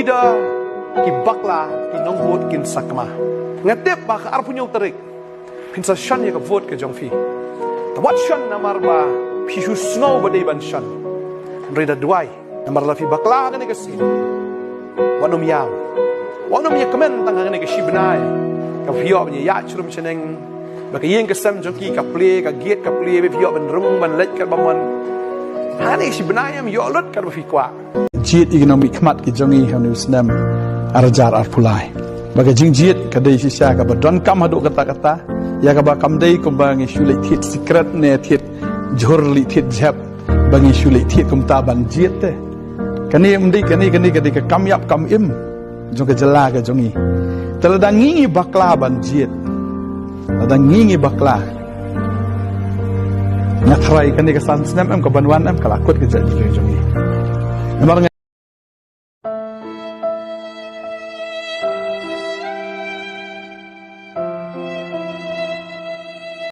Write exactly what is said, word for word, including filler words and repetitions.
Da ki bakla, ki nongbud kin sa kma. Nga tip ba ka arphew hynñiew tarik phin sa shon ïa ka vote ka jong phi. Te wat shon namar ba phi shu sngew ba dei ban shon. Hynrei da duwai namar la phi bakla kane ka sien, wat nym ïam, wat nym ïa kmen tang kane ka shi bnai kaba phi ïoh ban ïa shrum shaneng, ba ka ïing ka sem jong ki ka plie, ka giat ka plie, ba phi ïoh ban rung ban leit katba mon. Ha kane ka shi bnai ym ïoh lut katba phi kwah. Jied ïa ki nongmihkhmat ki jong ngi ha une u snem ar hajar arphew lai. Ba ka jingjied ka dei shisha kaba donkam haduh katta katta. Ïa kaba kam dei kumba ngi shu leit thied sikret ne thied jhur, leit thied jhep, ba ngi shu leit thied kumta ban jied te. Kane ym dei, kane, kane ka dei ka kam ïap kam im jong ka jylla ka jong ngi. Te lada ngi ngi bakla ban jied, lada ngi ngi bakla, nga tharai kane ka san snem em ka ban wan em ka la kut ka jaitbynriew jong ngi. Namar nga